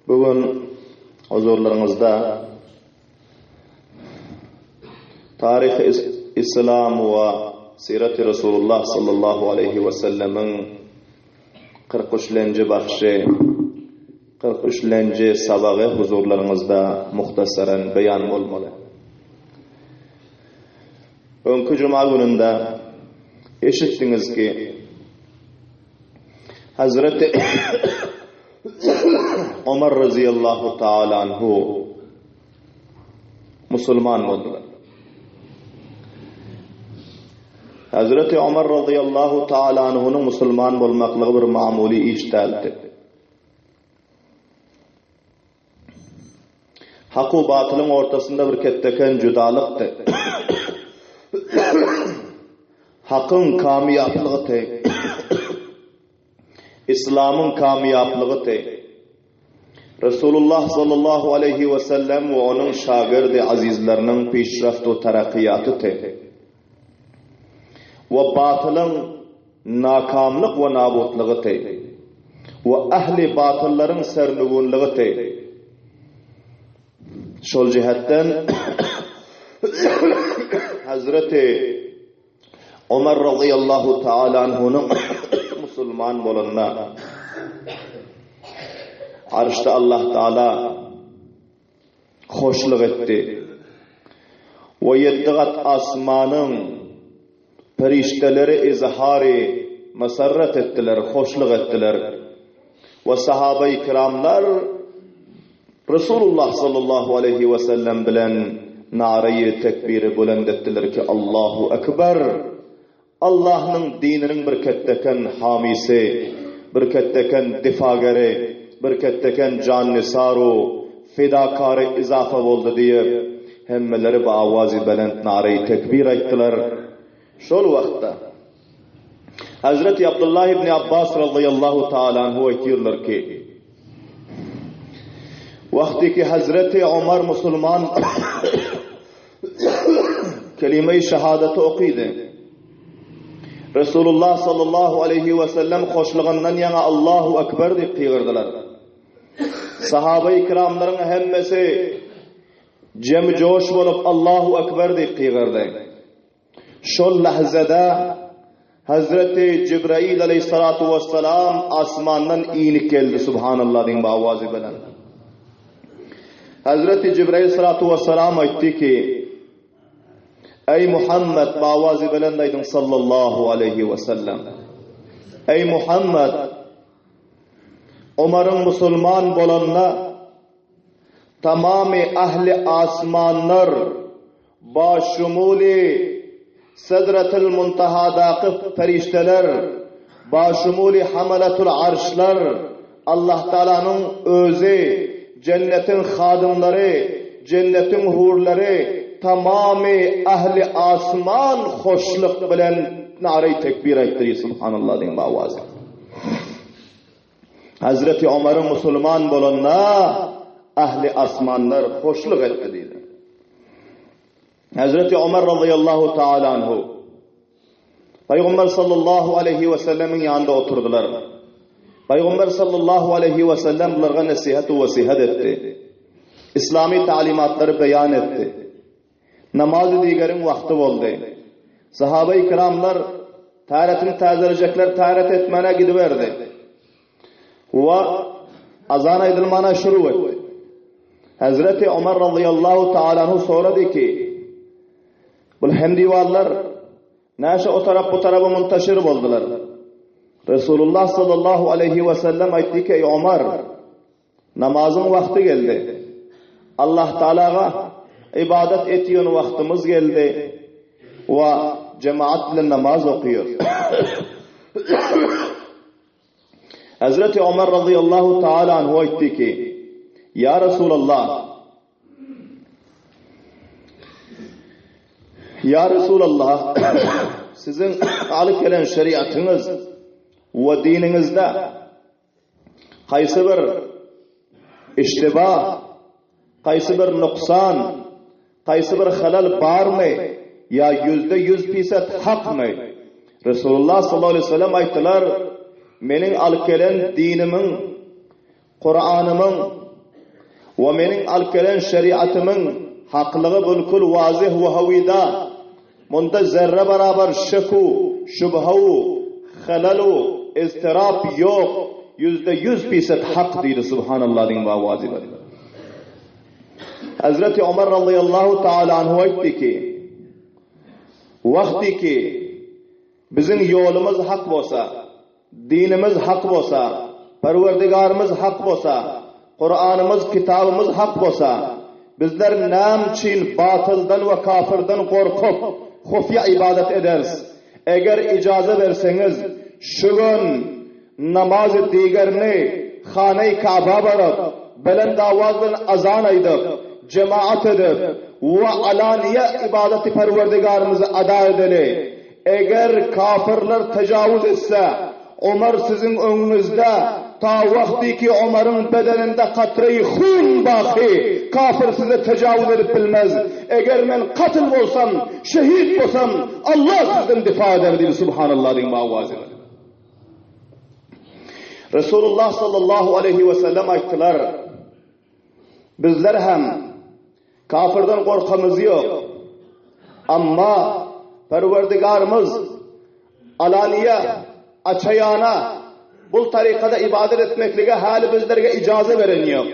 Bu gün huzurlaryňyzda Taryhy Islam we Siraty Resulullah sallallahu aleýhi we sellemiň 43-lenji bagşy, 43-lenji sabagy huzurlaryňyzda muhtasaran beýan bolmaly. Öňki juma gününde eşitdiňiz ki, Hazreti Omar razyýallahu taala anhu musulman boldular. Hazreti Omar razyýallahu taala anhunyň musulman bolmaklygy bir mamuly iş däldi. Hak u batylyň ortasynda bir ketdeken judalykdy. Hakyň kamýaplygydy. Islamyň kamýaplygydy. Resulullah sallallahu aleýhi we sellem we onuň şagirdi azizleriniň pişraft we tarakyýatydy. We batylyň nakamlyk we nabutlygydy. We ähli batyllaryň sernügunlygydy. Şol jähetden Hazreti Omar razyýallahu taala anhunyň musulman bolanyna Arşda Allah Taala hoşluk etdi. We ýetdi gat asmanyň perişdeleri izhary mesarret etdiler, hoşluk etdiler. We sahabeýi kiramlar Resulullah sallallahu aleýhi we sellem bilen naraýy tekbiri bulend etdiler ki, Allahu Ekber! Allahnyň dininiň bir ketdeken hamisi, bir ketdeken difageri, bir ketdeken jannisaru, fidakary izafa boldy diýip, hemmeleri bi awazy belent naraýy tekbir aýtdylar. Şol wagtda Hazreti Abdullah ibn Abbas razyýallahu taala anhu aýtýarlar ki, Wagty ki Hazreti Omar musulman kelime-i şehadaty okydy. Resulullah sallallahu aleýhi we sellem hoşlugyndan ýaňa Allahu Ekber diýip gygyrdylar. Sahaba-i kiramlaryň hemmesi jemi joş bolup Allahu Ekber diýip gygyrdy. Şol lahzada Hazreti Jibrail aleýhissalatu wessalam asmandan inip geldi, Subhanallah diýiň bu awazy bilen. Hazreti Jibrail salatu wessalam aýtdy ki, Eý Muhammed, bu awazy belent aýdyň sallallahu aleýhi wesellem. Eý Muhammed, Omaryň musulman bolanyna tamamy ahli asmanlar Ba şumuly Sidratyl Muntahadaky perişdeler, ba şumuly Hamalatul Arşlar, Allah Tagalanyň özi, jennetiň hadymlary, jennetiň hurlary, tamamy ähli asman hoşluk bilen naraý tekbir aýtdy, Subhanallah diýiň bu awazy. Hazreti Omaryň musulman bolanyna ähli asmanlar hoşluk etdi diýdi. Hazreti Omar razyýallahu taala anhu Pygamber sallallahu aleýhi we sellemiň ýanynda oturdylar. Pygamber sallallahu aleýhi we sellem bularga nesihat we wesihat etdi. Islami talimatlary beýan etdi. Namazy digeriň wagty boldy. Sahabeýi kiramlar täretini täzelejekler täret etmäne gidiberdi. We azan aýdylmana şuru etdi. Hezreti Omar razyýallahu taala anhu sorady ki, Bul hemdiwarlar näşe o tarap bu taraba muntaşir boldular. Resulullah sallallahu aleýhi we sellem aýtdy ki, Eý Omar, Namazyň wagty geldi. Allah Tagalaga ybadat etýän wagtymyz geldi we jemaat bilen namaz okaýarys. Hazreti Omar razyýallahu taala anhu aýtdy ki, Ýa Resulallah, Ýa Resulallah, siziň alyp gelen şeriatyňyz we diniňizde Haýsy bir iştiba, haýsy bir nuksan, haýsy bir halal barmy ýa 100% pisat hakmy? Resulullah sallallahu aleyhi ve sellem aýtdylar, meniň alyp gelen dinimiň, Kuranymyň. We meniň alyp gelen şeriatymyň haklygy bülkül wazyh we howida. Munda zerre barabar şek-u, şübhe-u, halal-u, iztirap ýok, 100% pisat hak diýdi, Subhanallah diýiň we awazy bilen. Hazreti Omar razyýallahu taala anhu aýtdy ki, Wagty ki biziň ýolumyz hak bolsa, dinimiz hak bolsa, Perwerdigarymyz hak bolsa, Kuranymyz, kitabymyz hak bolsa, bizler näme üçin batyldan we kafirden gorkup, hufiýa ybadat ederis? Eger ijaza berseňiz, şu gün namazy digerini Hana-i Kaba baryp, belent awaz bilen azan aýdyp, jemaat edip we alaniýe ybadaty Perwerdigarymyzy ada edeli. Eger kafirler tejawuz etse, Omar siziň öňüňizde, ta wagtyki Omaryň bedeninde katreýi hun baky, kafir size tejawuz edip bilmez. Eger men katl bolsam, şehit bolsam, Allah sizden difa eder diýdi. Subhanallah diýiň bu awazy bilen. Resulullah sallallahu aleýhi we sellem aýtdylar, Bizler hem kafirden gorkamyz ýok. Amma Perwerdigarymyz alaniýe, açaýana bul tarykada ibadet etmeklige häli bizlerge ijaza beren ýok.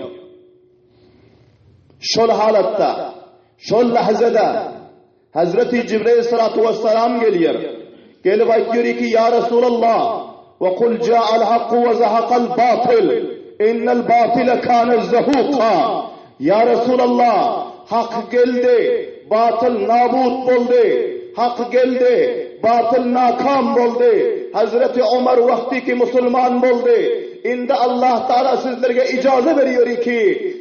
Şol halatda, şol lahzada Hazreti Jibril salatu wessalam gelýär. Gelip aýtýar ki, Ýa Resulallah, we kul ja'al hakku we zahakal batyl, innel batyla kana zahuka. Ýa Resulallah, hak geldi, batyl nabut boldy. Hak geldi, batyl nakam boldy. Hazreti Omar wagty ki musulman boldy. Indi Allah Taala sizlerge ijaza berýär ki,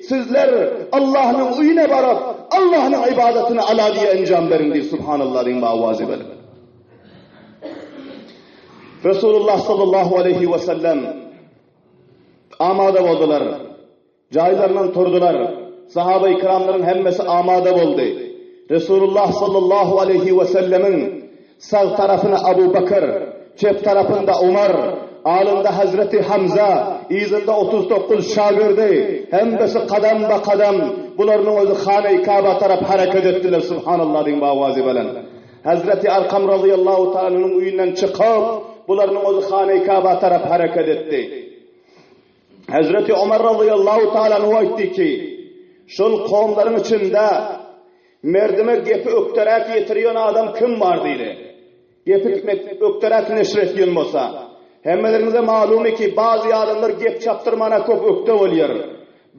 sizler Allahnyň öýüne baryp, Allahnyň ybadatyny ala diýe enjam beriň diýip subhanallah diýiň awazy bilen. Resulullah sallallahu aleyhi we sellem amada boldular. Jaýlaryndan turdular. Sahaba-i kiramlaryň hemmesi amada boldy. Resulullah sallallahu aleyhi we sellemiň sag tarapyna Abu Bakr, çep tarapynda Omar, alynda Hazreti Hamza, yzynda 39 şagirdi, hemmesi kadam-ba-kadam bularynyň özi Hana-i Kaba tarap hereket etdiler, subhanallah diýiň bu awazy bilen. Hazreti Arkam razyýallahu ta'alanyň öýünden çykyp, bularynyň özi Hana-i Kaba tarap hereket etdi. Hazreti Omar razyýallahu ta'ala anhu aýtdy ki, şol kowumlaryň içinde merdime gepi ökderäk ýetirýän adam kim bar diýdi. Gepi ökderäk neşir etýän bolsa. Hemmeleriňize malumy ki, bazy adamlar gep çapdyrmana köp ökde bolýar.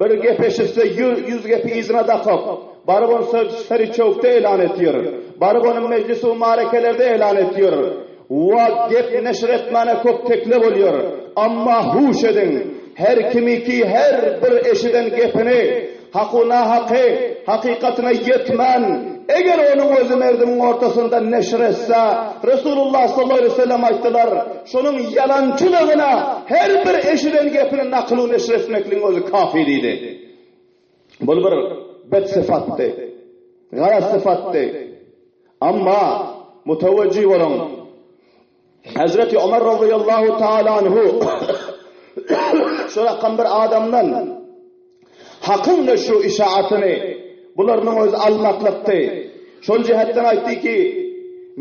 Bir gep eşitse ýüz gepi yzyna dakyp, baryp ony seri-çöwkde elan etýär. Baryp ony mejlis-u marekelerde elan etýär. Wa gep neşir etmäne köp tekle bolýar. Amma huş ediň, her kimiki her bir eşiden gepini haku-nahaky, hakykatyna ýetmän, eger onuň özi merdimiň ortasynda neşir etse, Resulullah sallallahu aleýhi we sellem aýtdylar, şonuň ýalançylygyna her bir eşiden gepini nakyl-u neşir etmekligiň özi kafi diýdi. Bul bir bet syfatdy. Gara syfatdy. Amma mutawajjih boluň. Hazreti Omar razyýallahu taala anhu şu rakam bir adamdan hakyň neşru işaatyny bularynyň özi almaklykdy. Şol jihetden aýtdy ki,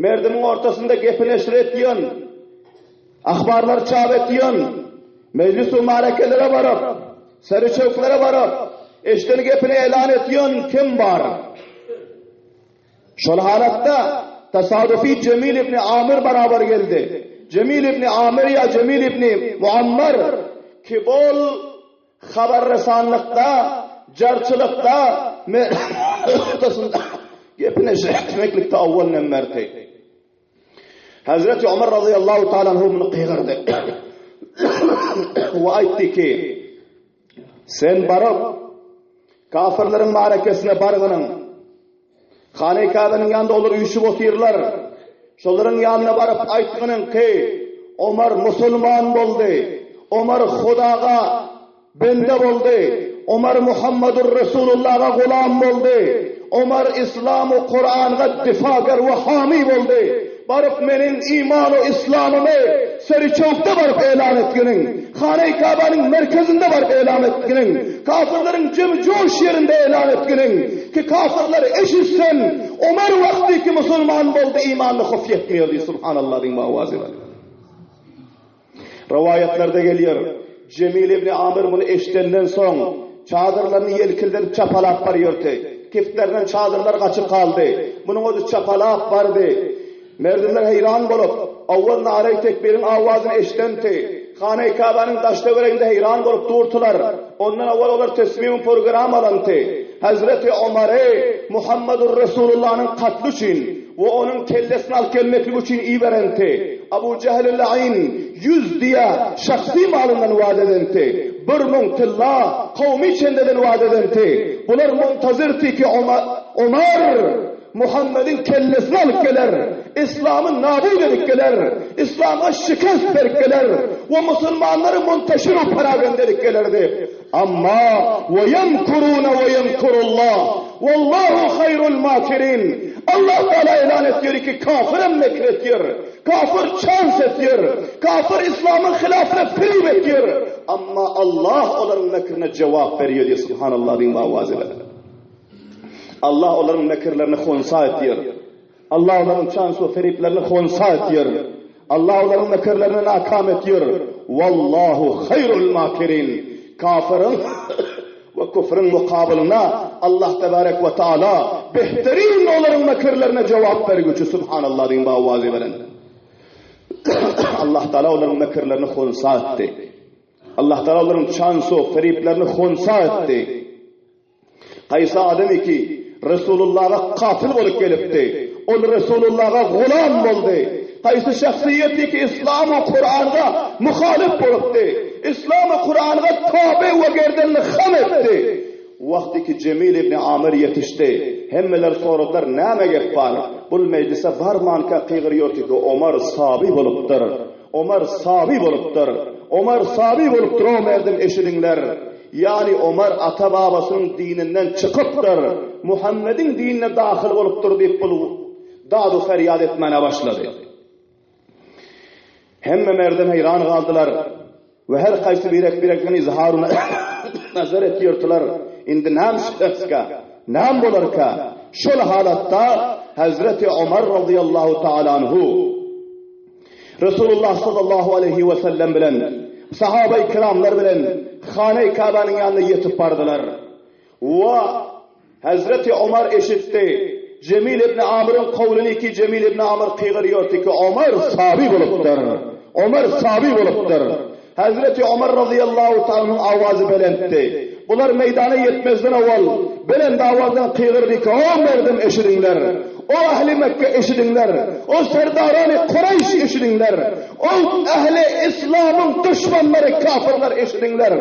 merdimiň ortasynda gepi neşir etýän, ahbarlar çap etýän, mejlis-u marekelere baryp, seri-çöwklere baryp, eşden gepini elan etýän kim bar? Şol halatda tasadufy Jemil ibn Amir barabar geldi. Jemil ibn Amir ýa Jemil ibn Muammar ki bol habarresanlykda, jarçylykda gepini eşitmeklikde awwal nemmerdi. Hazreti Omar razyýallahu taala anhu muny gygyrdy. We aýtdy ki, sen baryp kafirleriň marekesine bargynyň Hany Käbäniň ýanynda olar üýşüp otyrlar. Şolaryň ýanyna baryp aýtgynyň ki, Omar musulman boldy. Omar Hudaga bende boldy. Omar Muhammadur Resulullaha gulam boldy. Omar Islamu Kur'anga difager we hami boldy. Baryp meniň iman-u yslamymy Seriçewkde baryp elan etginiň, Hana-i Kabanyň merkezinde baryp elan etginiň, kafyrlaryň jemi joş ýerinde elan etginiň, ki kafyrlar eşitsin, Omar wagty ki musulman boldy imanyna howf ýetmeýär diý Subhanallah diýiň bu owazy bilen. Rowaýatlarda gelýär, Jemil ibn Amr muny eşidenden soň, çadyrlaryny ýelkildedip çapalap barýardy. Kiftlerinden çadyrlar gaçyp galdy. Munuň özi çapalap bardy. Merdimler heýran bolup, owwal naraý tekbiriň owazyny eşidenti, Hana-i Kabanyň daş-töwereginde heýran bolup durdylar. Ondan owwal olar tesmim program alyndy. Hezreti Omary Muhammedur Resulullanyň katly üçin, we onuň kellesini alyp gelmeklik üçin iberenti. Abu Jähli Laýyn ýüz diýe şahsy malyndan wada edenti. 1000 tylla kowmy çendeden wada edenti. Bular muntazirdi ki Omar Muhammediň kellesini alyp geler, Yslamy nabud edip geler, Yslama şikest berip geler we musulmanlary munteşir we paragende edip geler diýip. Amma we ýemkuruna we ýemkurullah, wallahu haýrul makirin. Allah Taala elan etýär ki kafir hem mekr etýär, kafir çans etýär, kafir Yslamyň hylafyna firip etýär. Amma Allah olaryň mekrine jogap berýär diýip subhanallah diýip awazy bilen. Allah olaryň mekirlerini honsa etýär. Allah olaryň çans we feriplerini honsa etýär. Allah olaryň mekirlerini nakam etýär. Wallahu haýrul makirin. Kafiriň we küfrüň mukabylynda Allah tebarek we taala behterin olaryň mekirlerine jogap bergüçi subhanallah diýiň bu awazy bilen. Allah taala olaryň mekirlerini honsa etdi. Allah taala olaryň çans we feriplerini honsa etdi. Haýsy adam ki Resulullaha katyl bolup gelipdi, ol Resulullaha gulam boldy. Haýsy şahsyýet ki Islam we Kuranga muhalyf bolupdy, Islam we Kuranga tabe we gerdenini ham etdi. Wagty ki Jemil ibn Amir ýetişdi, hemmeler soradylar, näme gep bar? Bul mejlise barmanka gygyrýardy ki, Omar saby bolupdyr. Omar saby bolupdyr. Omar saby bolupdyr, o merdim eşidiňler. Ýagny Omar ata-babasynyň dininden çykypdyr, Muhammediň dinine dahyl bolupdyr diýip bul dad-u-ferýat etmäne başlady. Hemme merdem heýran galdylar we her haýsy birek-birekden izhar nazar etýärdiler. Indi näme çykarska, näme bolarka? Şol halatda Hazreti Omar radiyallahu taala anhu Resulullah sallallahu aleýhi we sellem bilen sahaba-i kiramlar bilen Hana-i Kabanyň ýanyna ýetip bardylar. We Hazreti Omar eşitdi. Jemil ibn Amryň kowluny ki Jemil ibn Amr gygyrýardy ki Omar saby bolupdyr. Omar saby bolupdyr. Hazreti Omar razyýallahu taalaның awazy belentdi. Bular meýdana ýetmezden owal belent awazdan gygyrdy ki, O merdim eşidiňler! O ähli Mekge eşidiňler! O serdarany Kureýş eşidiňler! O ähli Islamyň duşmanlary kafyrlar eşidiňler!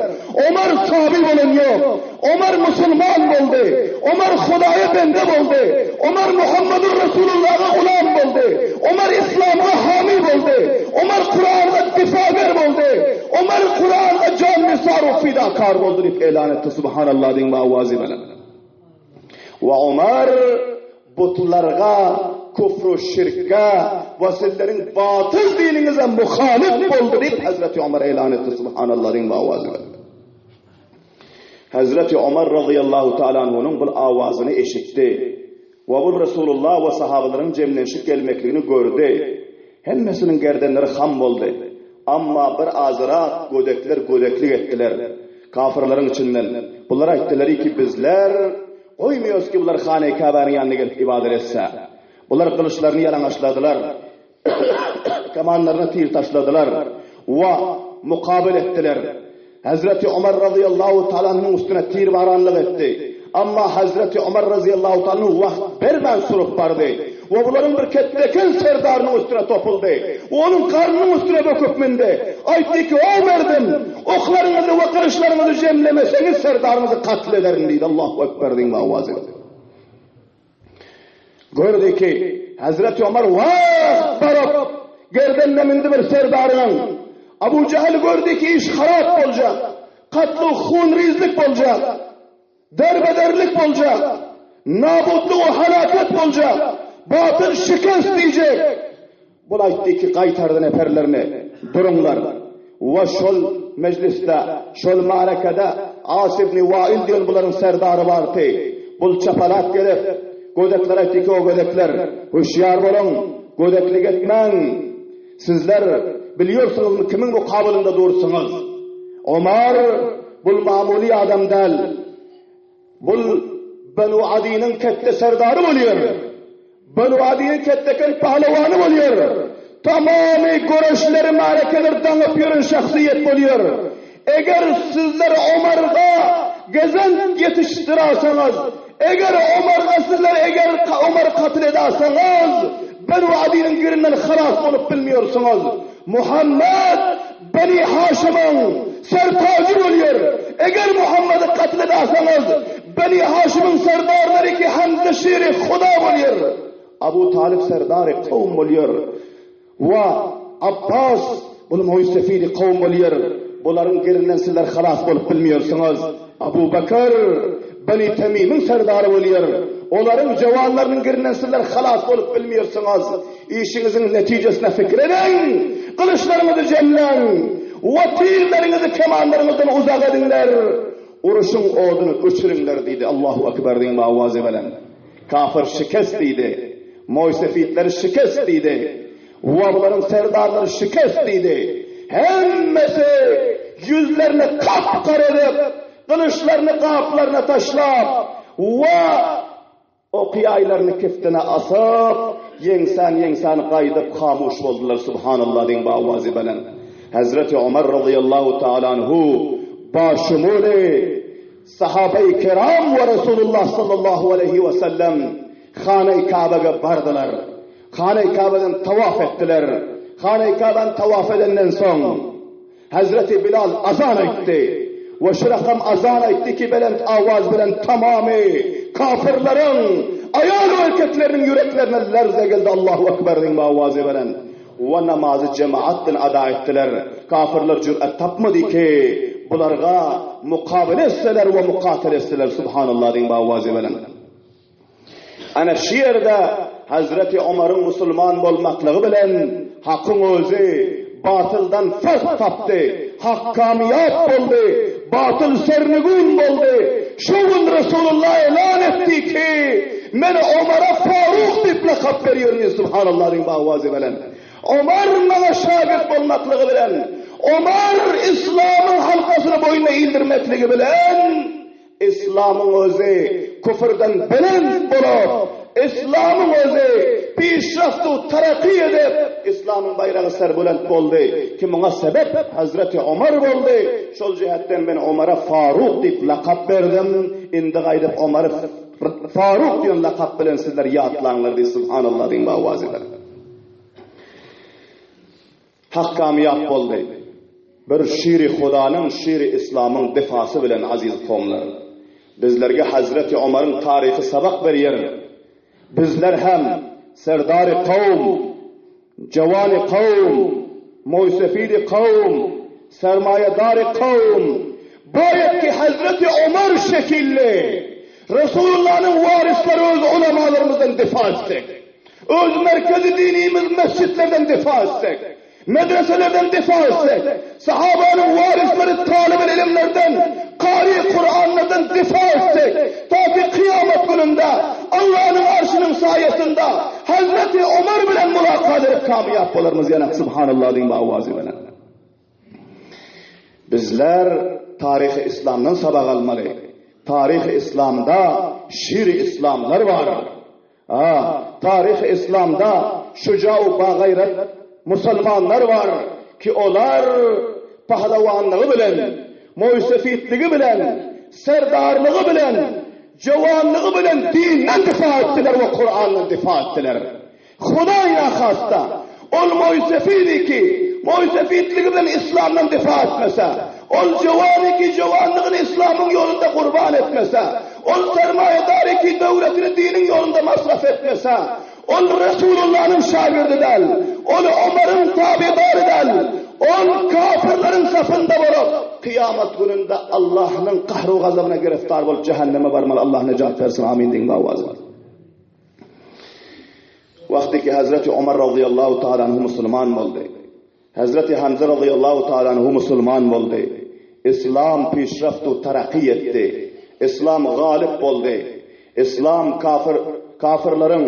Omar taby bolan ýok! Omar musulman boldy. Omar Hudaýa bende boldy. Omar Muhammedur Resulullaha gulam boldy. Omar Islamga hamy boldy. Omar Kuranga difager boldy. Omar Kuranga jan nisar we fidakar boldy diýip elan etdi. Subhanallah diýiň bu awazy bilen. We Omar butlarga, kufru şirkge we sizleriň batyl diniňize muhalif boldy diýip Hazreti Omar elan etdi. Subhanallah diýiň bu awazy bilen. Hazreti Omar razyýallahu taala anhunyň bul awazyny eşitdi we bul Resulullah we sahabalaryň jemlenşip gelmekligini gördi. Hemmesiniň gerdenleri ham boldy. Amma bir azyrak gödekler gödeklik etdiler. Kafyrlaryň içinden. Bular aýtdylar ki, bizler goýmaýarys ki bular Hana-i Käbäniň ýanyna gelip ybadat etse. Bular gylyçlaryny ýalaňaçladylar. Kamanlaryna tir taşladylar we mukabyl etdiler. Hazreti Omar razyýallahu taala anhuň üstüne tir baranlyk etdi. Amma Hazreti Omar razyýallahu taala anhu wagt bermän surup bardy we bularyň bir ketdeken serdarynyň üstüne topuldy we onuň garnynyň üstüne böküp mündi. Aýtdy ki, O merdim, oklaryňyzy we gylyçlaryňyzy jemlemeseňiz serdaryňyzy katl ederin diýdi. Allahu ekber diýiň we awaz edin. Gördi ki, Hazreti Omar wah baryp, gerdenine mündi bir serdarynyň. Abu Jahil gördi ki, iş harap boljak, katlu hunrizlik boljak, derbederlik boljak, nabutlyk we halaket boljak, batyl şikest diýjek. Bul aýtdy ki, gaýtardy neperlerini, Duruňlar! We şol mejlisde, şol marakada As ibn Wail diýen bularyň serdary bardy. Bul çapalap gelip, gödeklere aýtdy ki, O gödekler, hüşýar boluň, gödeklik etmäň! Sizler bilýärsiňizmi kimiň mukabylynda dursuňyz? Omar bul mamuly adam däl. Bul Benu Adiniň ketde serdary bolýar. Benu Adiniň ketdeken pahlawany bolýar. Tamamy göreşleri, märekeleri daňyp ýören şahsyýet bolýar. Eger sizler Omarga gezent ýetişdirasaňyz, eger Omarga sizler eger Omary katl edasaňyz, Benu Adiniň girinden halas bolup bilmeýärsiňiz. Muhammet Beni Haşymyň sertajy bolýar. Eger Muhammedi katl edasaňyz, Beni Haşymyň serdarlary ki Hamza şiri Huda bolýar. Abu Talyp serdary kowum bolýar. We Abbas bul moýsefidi kowum bolýar. Bularyň girinden sizler halas bolup bilmeýärsiňiz. Abu Bekr Beni Temimiň serdary bolýar. Olaryň jowanlarynyň girinden sizler halas bolup bilmeýärsiňiz. Işiňiziň netijesine pikir ediň! Gylyçlaryňyzy jemläň! We tigirleriňizi kemanlaryňyzdan uzak ediňler! Uruşyň oduny öçüriňler! diýdi. Allahu Ekber diýiň owazy bilen. Kafir şikest diýdi. Moýsefitleri şikest diýdi. Wablaryň serdarlary şikest diýdi. Hemmesi ýüzlerini gap-gara edip, gylyçlaryny gaplaryna taşlap, we Ok-ýaýlaryny kiftine asyp, ýeňsän-ýeňsän gaýdyp hamuş boldular. Subhanallah diýiň bu owazy bilen. Hezreti Omar razyýallahu taala anhu başumuly sahabeýi kiram we Resulullah sallallahu aleýhi we sellem Hana-i Kabege bardylar. Hana-i Kabeden tawaf etdiler. Hana-i Kabany tawaf edenden soň, Hezreti Bilal azan aýtdy we şu rakam azan aýtdy ki belent awaz bilen tamamy kafirleriň aýal we erkekleriniň ýüreklerine lerze geldi Allahu Ekber diýen awazy bilen we namazy jemaat bilen ada etdiler. Kafirler jür'et tapmady ki bularga mukabele etseler we mukatele etseler Subhanallah diýen awazy bilen. Ana şu ýerde Hazreti Omaryň musulman bolmaklygy bilen Hakyň özi batyldan fark tapdy, Hak kamýap boldy, batyl sernigün boldy. Şu gün Resulullah elan etdi ki, Men Omara Faruk diýip lakap berýärin Subhanallah diýip awazy bilen. Omar maňa şagirt bolmaklygy bilen, Omar islamyň halkasyny boýnuna ildirmekligi bilen, Islamyň özi küfürden belent bolup, Islamyň özi pişraftu taraky edip, Islamyň baýragy serbülent boldy, ki muňa sebep Hazreti Omar boldy, şol jähetden men Omara Faruk diýip lakap berdim, indi gaýdyp Omary Faruk diýen lakap bilen sizler ýatlaňlar diýdi, Subhanallah diýiň bu owazy bilen. Hak kamýap boldy. Bir şiri Hudanyň, şiri Islamyň difasy bilen aziz kowumlar. Bizlerge Hazreti Omaryň taryhy sabak berýär. Bizler hem serdary kowum, jawany kowum, moýsefidi kowum, sermaýadary kowum, baýat ki Hazreti Omar şekilli Resulullanyň waryslary öz ulamalarymyzdan difa etsek. Öz merkezi dinimiz mesjitlerden difa etsek, medreselerden difa etsek, sahabanyň waryslary talybyl ilimlerden, kary Kuranlardan difa etsek, ta ki kyýamat gününde Allanyň arşynyň saýasynda Hazreti Omar bilen mulakat edip kamýap bolarmyz ýene Subhanallah diýiň bu owazy bilen. Bizler taryhy islamdan sabak almaly. Taryhy islamda şiri islamlar bar. A, taryhy islamda şuja u bagaýrat musulmanlar bar ki olar pahlawanlygy bilen, moýsefitligi bilen, serdarlygy bilen, jowanlygy bilen dinden difa etdiler we Kurandan difa etdiler. Hudaý nahasta, ol moýsefidi ki, moýsefitligi bilen islamdan difa etmese, ol jowany ki, jowanlygyny islamyň ýolunda gurban etmese, ol sermaýadary ki, döwletini diniň ýolunda masraf etmese, ol Resulullanyň şagirdi däl, ol Omaryň tabedary däl, ol kafirleriň safynda bolup, kyýamat gününde Allahnyň gahru-gazabyna giriftar bolup jähenneme barmaly, Allah nejat bersin, amin diýiň bu owazy. Wagty ki Hazreti Omar razyýallahu taala anhu musulman boldy. Hazreti Hamza razyýallahu taala anhu musulman boldy. Islam pişraft we taraky etdi. Islam galyp boldy. Islam kafir kafirleriň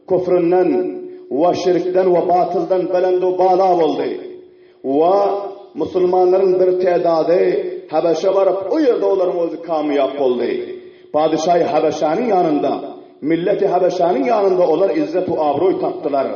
küfründen we şirkden we batyldan belend we bala boldy. We musulmanlaryň bir tädady Habeşe baryp o ýerde olaryň özi kamyýap boldy. Padyşaýy Habeşäniň ýanynda, milleti Habeşäniň ýanynda olar izzet we abraý tapdylar.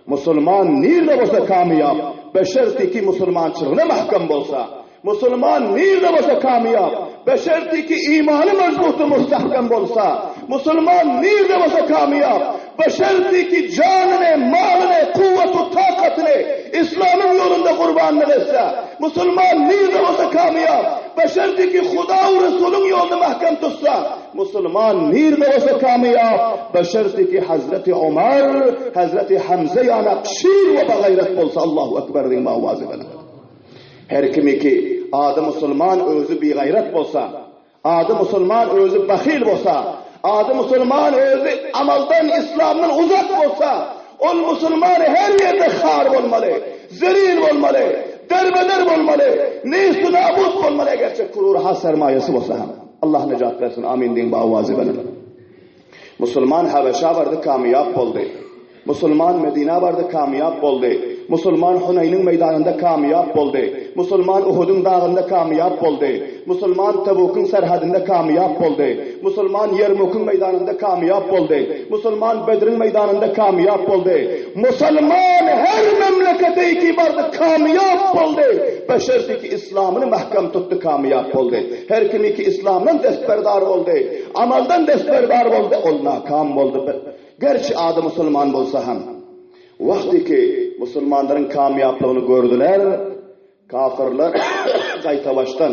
Musulman nirde bolsa kamyýap, beşerti ki musulmançylygyna mähkem bolsa. Musulman nirde bolsa kamyýap, beşerti ki imany mezbut we mustahkem bolsa. Musulman nirde bolsa kamyýap, beşerti ki janyny, malyny, kuwwat we takatyny Islamyň ýolunda gurbanlyk etse. Musulman nirde bolsa kamyýap, beşerti ki Huda we Resulyň ýoluny mähkem tutsa. Musulman nirde bolsa kamyýap, beşerti ki Hazreti Omar, Hazreti Hamza ýanak şir we bagaýrat bolsa Allahu Ekber diýiň owazy bilen. Her kimi ki ady musulman özi bigaýrat bolsa, ady musulman özi bahyl bolsa, ady musulman özi amaldan islamdan uzak bolsa, ol musulman her ýerde har bolmaly, zelil bolmaly, derbeder bolmaly, neýst-u nabut bolmaly egerçe kurur has sermaýasy bolsa hem. Allah nejat bersin amin diýiň owazy bilen. Musulman Habeşa bardy kamyýap boldy. Musulman Medinä bardy kamyýap boldy. Musulman Huneýniň meýdanynda kamyýap boldy. Musulman Uhudyň dagynda kamyýap boldy. Musulman Tebukyň serhedinde kamyýap boldy. Musulman Ýermukyň meýdanynda kamyýap boldy. Musulman Bedriň meýdanynda kamyýap boldy. Musulman her memlekete ki bardy kamyýap boldy. Beşerti ki islamyny mähkem tutdy kamyýap boldy. Her kimi ki islamdan destberdar boldy, amaldan destberdar boldy, ol nakam boldy. Gerçi ady musulman bolsa hem. Wagty ki musulmanlaryň kamyýaplygyny gördüler, kafyrlar gaýtabaşdan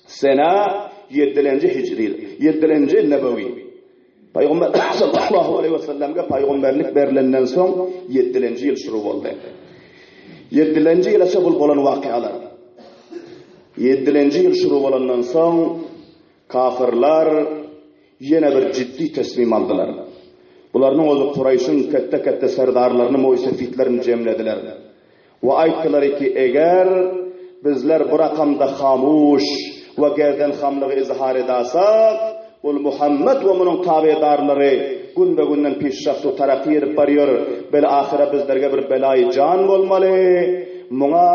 sena ýedilenji hijri, ýedilenji nebewi. Pygamber sallallahu aleýhi we sellemge pygamberlik berlenden soň ýedilenji ýyl şuru boldy. Ýedilenji ýyla bul bolan wakalar. Ýedilenji ýyl şuru bolandan soň kafyrlar ýene bir ciddi tesmim aldylar. Bularynyň özi Kuraýşyň ketde-ketde serdarlaryny, moýsefitlerini jemlediler. We aýtdylar ki, eger bizler bu rakamda hamuş we gerden hamlygy izhar edasak, ol Muhammet we munuň tabedarlary günbe-günden pişraft we taraky edip barýar, bel-ahyra bizlerge bir belaýy jan bolmaly, muňa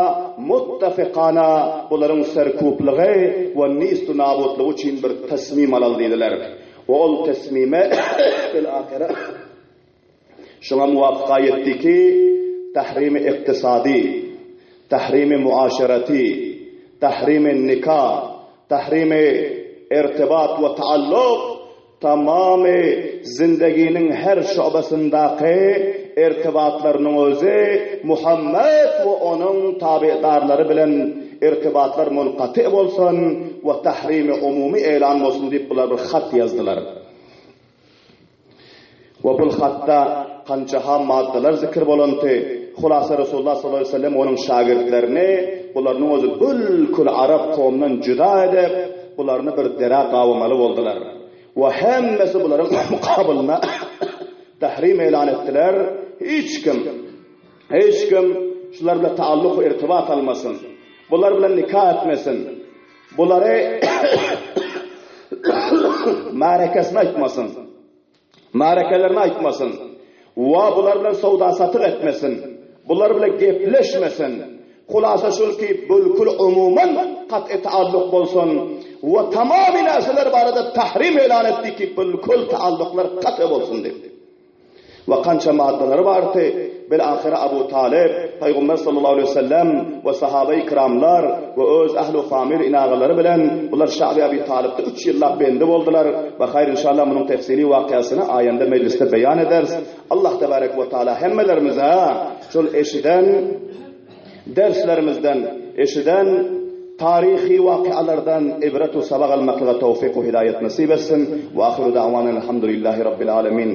muttafykana bularyň serkuplygy we nist-u nabutlygy üçin bir tesmim alaly diýdiler. We ol tesmime bel-ahyra Şuňa muwapyk aýatdy ki, Tahrimi ykdysady, tahrimi muaşereti, tahrimi nika, tahrimi irtibat we taalluk tamamy zindeginiň her şobasyndaky irtibatlarynyň özi Muhammet we onuň tabedarlary bilen irtibatlar munkaty bolsun we tahrimi umumy elan bolsun diýip bular bir hat ýazdylar. We bul hatda kançaha maddalar zikr bolundy. Hulasa Resulullah sallallahu aleýhi we sellem onuň şagirtlerini bularynyň özi bülkül arap kowumdan jüda edip, bularyny bir derä gabamaly boldular. We hemmesi bularyň mukabylyna tahrim eýlan etdiler. Hiç kim, hiç kim şular bilen taalluk we irtibat almasyn. Bular bilen nika etmesin. Bulary märekesini aýtmasyn. Märekelerini aýtmasyn. Wa bular bilen söwda-satyk etmesin. Bular bilen gepleşmesin. Hulasa şul ki, bülkül umuman kat'y taalluk bolsun. Wa tamamy närseler barada tahrim elan etdi ki, bülkül taalluklar kat'y bolsun diýip. We kança maddalary bardy. Bil-ahyra Abu Talyp, Pygamber sallallahu aleýhi we sellem we sahabeýi kiramlar we öz ähli famil inagalary bilen bular Şabi Abi Talypda üç ýyllap bendi boldular. We haýr inşallah munuň tefsili wakyasy aýanda mejlisde beýan ederis. Allah tebarek we taala hemmelerimize şol eşiden derslerimizden, eşiden taryhy wakyalardan ibret we sabak almaklyga towfyk we hidaýat nesip etsin. We ahyru da'wana elhamdülillahi rabbil alemin.